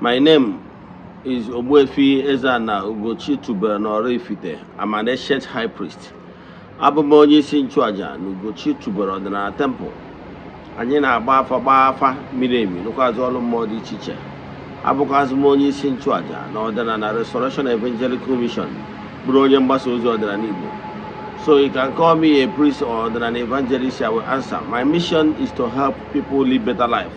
My name is Ogbuefi Eze-Ana Ugochi tubelu n'Oraifite. I'm an ancient high priest. Abụ m onye isi nchụaja na Ugochi tubelu ọdịnala temple. Anyị na-agba afa, gbaa afa miri emi, rụkwazị ọrụ mmụọ dị iche iche. Abụkwazị m onye isi nchụaja na ọdịnala Restoration Evangelical Mission, bụrụ onye mgbasa ozi ọdịnala Igbo. So you can call me a priest or an evangelist, I will answer. My mission is to help people live better life.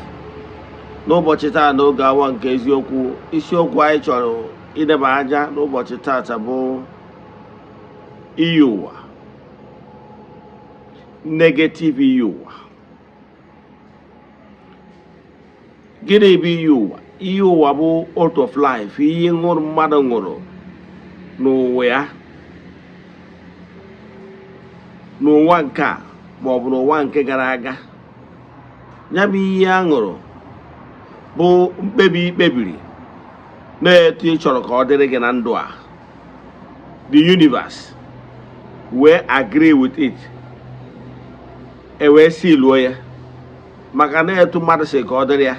N'ụbọchị taa, n'oge awa nke eziokwu, isiokwu anyị chọrọ ideba anya n'ụbọchị taata bụ iyi ụwa, negative iyi ụwa. Gịnị bụ iyi ụwa? Iyi ụwa bụ oath of life, iyi ṅụrụ mmadụ ṅụrụ n'ụwa ya, n'ụwa nke a ma ọ bụ n'ụwa nke gara aga. Ya bụ iyi a ṅụrụ bụ mkpebi ikpebiri na-etu ị chọrọ ka ọ dịrị gị na ndụ a. The universe wee agree with it, e wee siluo ya, maka na etu mmadụ si ka ọ dịrị ya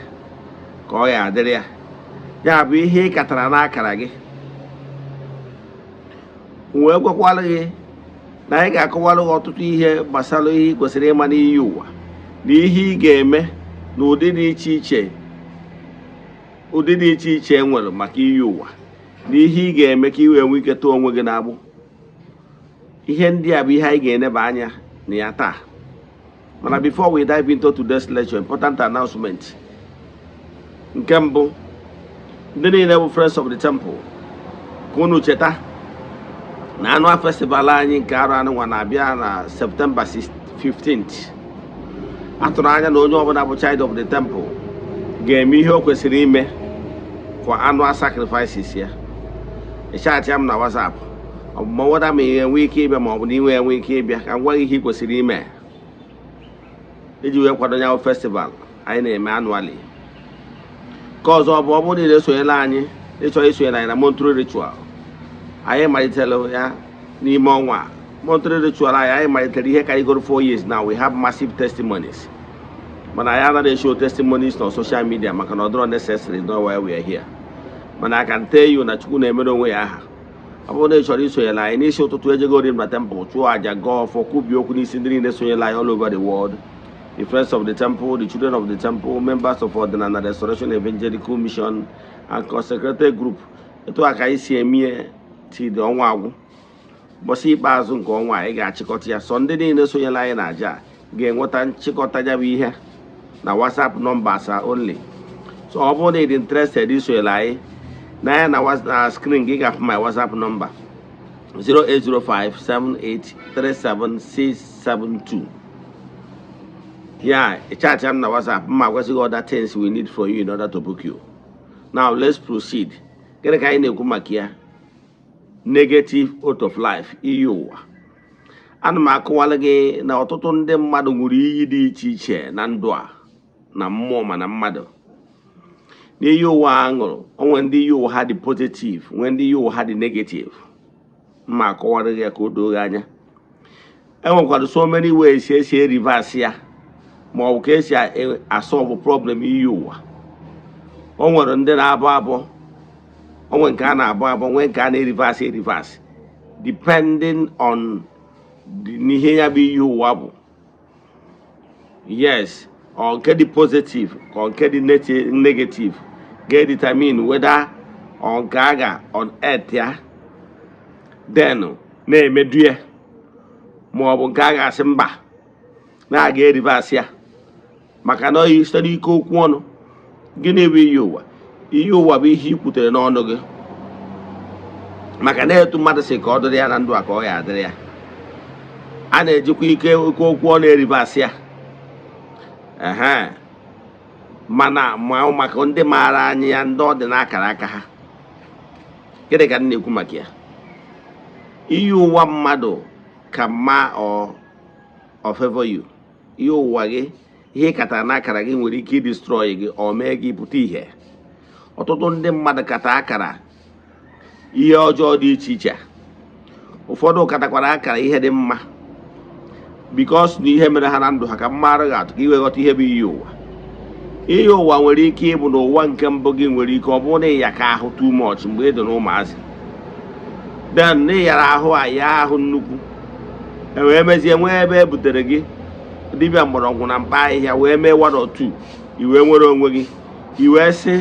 ka ọ ya adịrị ya. Ya bụ ihe ị katara n'akara gị. Wee gwakwara gị na anyị ga-akọwara gị ọtụtụ ihe gbasara ihe ị kwesịrị ịma n'iyi ụwa na ihe ị ga-eme na ụdị dị iche iche, ụdị dị iche iche e nwere maka iyi ụwa, na ihe ị ga-eme ka ị wee nwee ike tụọ onwe gị n'agbụ. Ihe ndị a bụ ihe anyị ga-eneba anya na ya taa. Mana before we dive into today's lecture, important announcement. Nke mbụ, ndị niile bụ Friends of the Temple, ka unu cheta na annual festival anyị nke arọ anụnwa na-abịa na September 15th. Atụrụ anya na onye ọbụla bụ child of the temple ga-eme ihe o kwesịrị ime for annual sacrifices ya. Ịchatị m na WhatsApp, ọ bụ ma weda ma ị enwe ike ịbịa ma ọ bụ na ị enwe ike ịbịa, ka m gwa gị ihe ị kwesịrị ime iji wee kwado ya bụ festival anyị na-eme annually. Nke ọzọ bụ, ọ bụrụ na ị na-esonyela anyị, ịchọrọ isonyere anyị na monthly ritual anyị, malitere ya n'ime ọnwa a. Monthly ritual anyị, anyị malitere ihe karịgoro 4 years now. We have massive testimonies, mana anyị anaghị show testimonies na social media maka na ọ dịrọ necessary, not why we are here. Mana I can tell you na Chukwu na-emere onwe ya aha. Ọ bụrụ na ị chọrọ isonyere anyị n'isi ụtụtụ, ejegori m na temple, chụọ àjà, gọọ ọfọ, kwubie okwu n'isi ndị niile sonyere anyị all over the world, the Friends of the Temple, the children of the temple, members of Ọdịnala Restoration Evangelical Mission and consecrated group. Etu a ka anyị si eme till ọnwa agwụ. Ụbọchị ikpeazụ nke ọnwa a, anyị ga-achịkọta ya. Sọ ndị niile sonyere anyị na aja a ga-enweta nchịkọta ya bụ ihe na WhatsApp numbers only. So ọ bụrụ na ị dị interested isonyere anyị na ya, na na screen gị ga-afụ my WhatsApp number, 08057837672. Ya chat m na WhatsApp, mma gwasị gị other things we need for you in order to book you. Now let's proceed. Gịnị ka anyị na-ekwu maka ya? Negative oath of life, iyi ụwa. Ana m akọwala gị na ọtụtụ ndị mmadụ ṅụrụ iyi dị iche iche na ndụ a, na mmụọ ma na mmadụ. N'iyi ụwa a ṅụrụ, onwe ndị iyi ụwa ha dị positive, nwee ndị iyi ụwa ha dị negative. Mma akọwara gị ya ka o doo gị anya. E nwekwara so many ways esi reverse ya, ma ọ bụ ka esi asolve problem iyi ụwa. O nwere ndị na-abụ abụ, o nwere nke a na-abụ abụ, nwee nke a na-ereverse ereverse, depending on n'ihe ya bụ iyi ụwa bụ. Yes, ọ nke dị positive ka ọ nke dị negative ga-determine whether ọ nke a ga on earth ya then na-emedu ya, ma ọ bụ nke a ga-asị mba, na-aga ereverse ya, maka na oyi site n'ike okwu ọnụ. Gịnị bụ iyi ụwa? Iyi ụwa bụ ihe i kwutere n'ọnụ gị, maka na etu mmadụ si ka ọ dịrị ya na ndụ a ka ọ ya adịrị ya. A na-ejikwa ike oke okwu ọnụ ereverse ya. Ehe, mana ma maka ndị maara anya ya, ndị ọ dị n'akara aka ha. Gịnị ka m na-ekwu maka ya? Iyi ụwa mmadụ ka mma ọ favor you. Ihe ụwa gị, ihe ị katara n'akara gị, nwere ike idestroy gị, ọ mee gị pụta ìhè. Ọtụtụ ndị mmadụ kata akara ihe ọjọọ dị iche iche, ụfọdụ katakwara akara ihe dị mma, because na ihe mere ha na ndụ ha. Ka mmadụ ga-atụ ka iwe ghọta ihe bụ iyi ụwa. Ihe ụwa nwere ike ịbụ na ụwa nke mbụ gị nwere ike ọ bụrụ na ịya ka ahụ too much mgbe ị dị n'ụmụazị, then na ịyara ahụ a ya ahụ nnukwu, e wee mezie nwee ebe e butere gị dibịa mgbọrọgwụ na mkpa ahịhịa wee mee one or two, i wee nwere onwe gị. I wee sị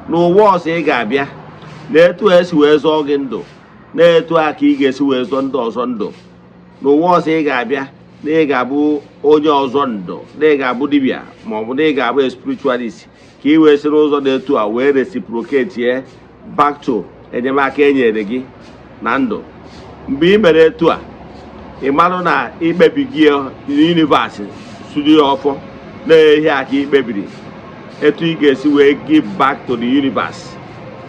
n'ụwa ọzọ ị ga-abịa na etu esi wee zọọ gị ndụ, na etu a ka ị ga-esi wee zọọ ndị ọzọ ndụ. N'ụwa ọzọ ị ga-abịa, na ị ga-abụ onye ọzọ ndụ, na ị ga-abụ dibịa maọbụ na ị ga-abụ a spiritualist, ka ị wee si n'ụzọ dị etu a wee reciprocate ye back to enyemaka e nyere gị na ndụ. Mgbe ị mere etu a, ị marụ na ikpebi gị universe suru ya ọfọ na ihe a ka ikpebiri etu ị ga-esi wee give back to the universe,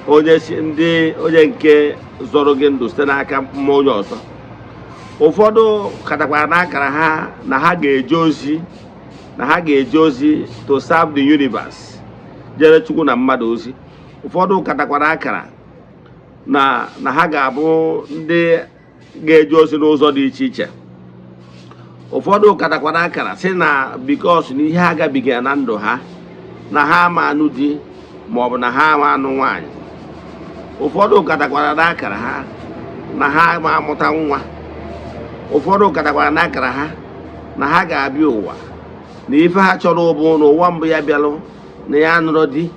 onye si ndị onye nke zọrọ gị ndụ site n'aka mmụọ onye ọzọ. Ụfọdụ katakwara n'akara ha na ha ga-eje ozi, na ha ga-eje ozi to serve the universe, jere Chukwu na mmadụ ozi. Ụfọdụ katakwara akara na ha ga-abụ ndị ga-eje ozi n'ụzọ dị iche iche. Ụfọdụ katakwara akara si na because na ihe ha gabigara na ndụ ha, na ha ama anụ di maọbụ na ha ama anụ nwaanyị. Ụfọdụ katakwara n'akara ha na ha ama amụta nwa. Ụfọdụ katakwara n'akara ha na ha ga-abịa ụwa na ife ha chọrọ bụ n'ụwa mbụ ya bịalụ na ya nụrụ di,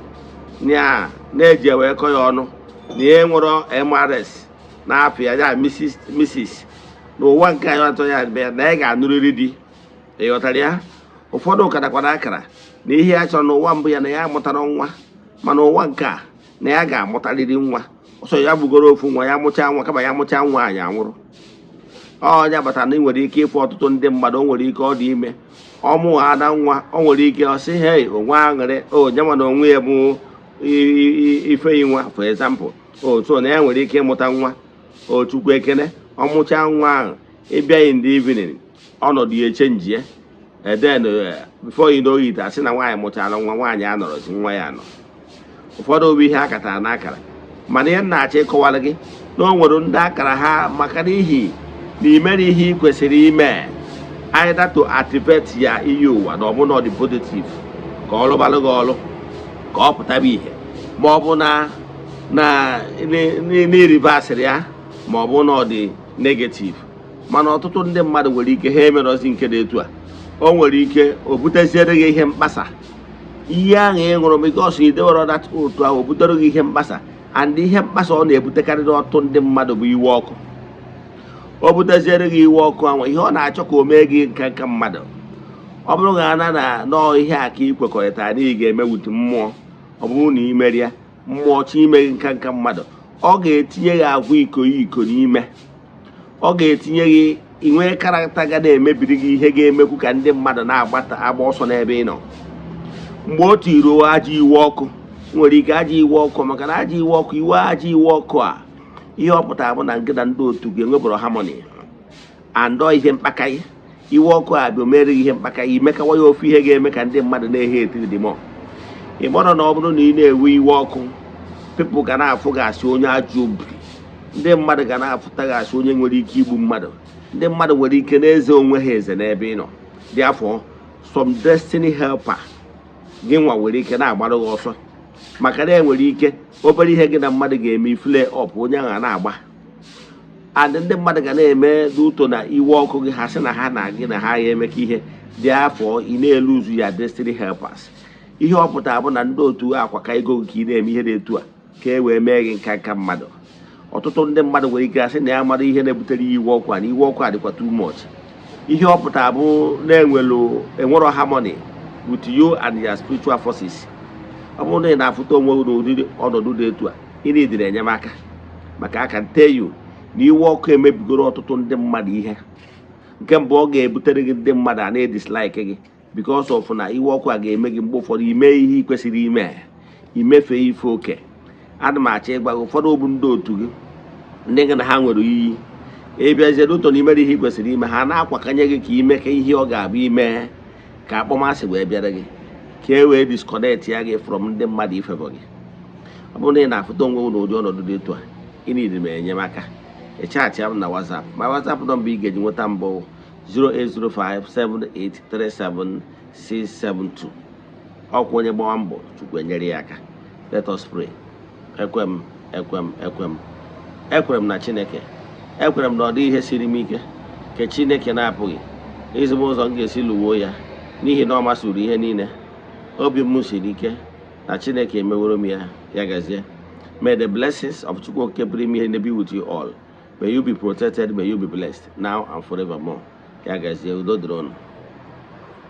na ya na-eji wee kọ ya ọnụ, na ya nwere MRS n'afọ ya, ya Mrs Mrs N'ụwa nke anyị atọ ya bịa na ya ga-anụrịrị di. Ị ghọtara ya? Ụfọdụ katakwara akara na ihe ya chọrọ n'ụwa mbụ ya na ya mụtara nwa, mana ụwa nke a na ya ga-amụtarịrị nwa. Ọsọ ya bugoro ofu nwa, ya mụchaa nwa, kama ya mụchaa nwa anyị anwụrụ. Ọnya batara na ị nwere ike ịfụ ọtụtụ ndị mmadụ, o nwere ike ọ dị ime, ọmụ ada nwa, o nwere ike ọ sị, "Hei, onwe aṅụrị o nyenwa na onwe ya bụ ifeyi nwa," for example. O so na ya nwere ike ịmụta nwa, o Chukwu ekene. Ọmụchaa nwa ahụ, ịbịa in the evening, ọnọdụ ya echange ya. Then before you know it, asị na nwaanyị mụchara nwa, nwaanyị anọrọzi, nwa ya nọ. Ụfọdụ bụ ihe akatara n'akara. Mana ihe m na-achọ ịkọwara gị na o nwere ndị akara ha maka n'ihi na imere ihe ị kwesịrị ime, either to activate ya iyi ụwa na ọbụna ọ dị positive ka ọ lụbalụ gị ọlụ, ka ọ pụtaba ihe, ma ọ bụ na n'irivasịrị ya, ma ọ bụ na ọ dị negative. Mana ọtụtụ ndị mmadụ nwere ike ha emerọzi nke dị etu a. O nwere ike o buteziere gị ihe mkpasa, ihe ahụ ị ṅụrụ, because i dewere that otu ahụ, o butere gị ihe mkpasa. And ihe mkpasa ọ na-ebutekarịrị ọtụtụ ndị mmadụ bụ iwe ọkụ. O buteziere gị iwe ọkụ ahụ, ihe ọ na-achọ ka o mee gị nka nka mmadụ. Ọ bụrụ ga ana na nọọ ihe a ka ị kwekọrịtara na ị ga-eme with mmụọ, ọ bụrụ na ị merie mmụọ chọ ime gị nka nka mmadụ, ọ ga-etinye gị agwa iko iko n'ime, ọ ga-etinye gị inwe character ga na-emebiri gị ihe, ga-emekwu ka ndị mmadụ na-agbata agba ọsọ n'ebe ị nọ. Mgbe o tiri ajọ iwe ọkụ, nwere ike ajọ iwe ọkụ, maka na ajọ iwe ọkụ, iwe ajọ iwe ọkụ a, ihe ọ pụtara bụ na nke na ndị otu gị enwebụrụ harmony and ọ ihe mkpakaị. Iwe ọkụ a bụ mere gị ihe mkpakaị, imekawa ya ofu ihe ga-eme ka ndị mmadụ na-ehe etiri dị mọ. Ị mara na ọ bụrụ na ị na-ewe iwe ọkụ, people ga na-afụ gị asị onye ajọ obi, ndị mmadụ ga na-afụta gị asị onye nwere ike igbu mmadụ, ndị mmadụ nwere ike na-eze onwe ha eze n'ebe ị nọ. Therefore, some destiny helper gị nwa nwere ike na-agbara gị ọsọ, maka na enwere ike obere ihe gị na mmadụ ga-eme, ifule ọp onye ahụ a na-agba, and ndị mmadụ ga na-eme n'uto na iwe ọkụ gị, ha sị na ha na gị na ha ya emeka ihe dị afọ. Ị na-eluzu ya destiny helpers. Ihe ọ pụtara bụ na ndị otu akwaka ego gị ka ị na-eme ihe dị etu a, ka e wee mee gị nka nka mmadụ. Ọtụtụ ndị mmadụ nwere ike asị na ya mara ihe na-ebutere ya iwe ọkụ a, na iwe ọkụ a dịkwa too much. Ihe ọ pụtara bụ na-enwelu enwero harmony with you and your spiritual forces. Ọ bụrụ na ị na-afụta onwe gị n'ụdị ọnọdụ dị etu a, ị na-ediri enyemaka, maka I can tell you na iwe ọkụ emebigoro ọtụtụ ndị mmadụ ihe. Nke mbụ, ọ ga-ebutere gị ndị mmadụ a na-edislike gị because of na iwe ọkụ a ga-eme gị mgbe ụfọdụ ime ihe ị kwesịrị ime, imefe ife oke. Ana m achọ ịgwa gị, ụfọdụ bụ ndị otu gị, ndị gị na ha nwere iyi, ịbịazie n'ụtọ na imere ihe ị kwesịrị ime, ha na-akwakanye gị ka ime ka ihe ọ ga-abụ ime ka akpọmasị wee bịara gị, ka e wee disconnect ya gị from ndị mmadụ ifavour gị. Ọ bụrụ na ị na-afụta onwe gị n'ụdị ọnọdụ dị etu a, ị nidiri m enyemaka, ị chat m na WhatsApp. Ma WhatsApp number ị ga-eji nweta mbụ 08057837672. Ọkwa onye gbawa mbọ, Chukwu enyere ya aka. Let us pray. Ekwe m, ekwe m, ekwe m, ekwere m na Chineke. Ekwere m na ọ dị ihe siri m ike nke Chineke na-apụghị izi m ụzọ m ga-esi lụwuo ya, n'ihi na ọ masịrị ihe niile. Obi m siri ike na Chineke emeworo m ya. Ya gazie. May the blessings of Chukwu Okike pụrụ ime ihe be with you all. May you be protected, may you be blessed now and forevermore. Ya gazie, udo dịrị unu.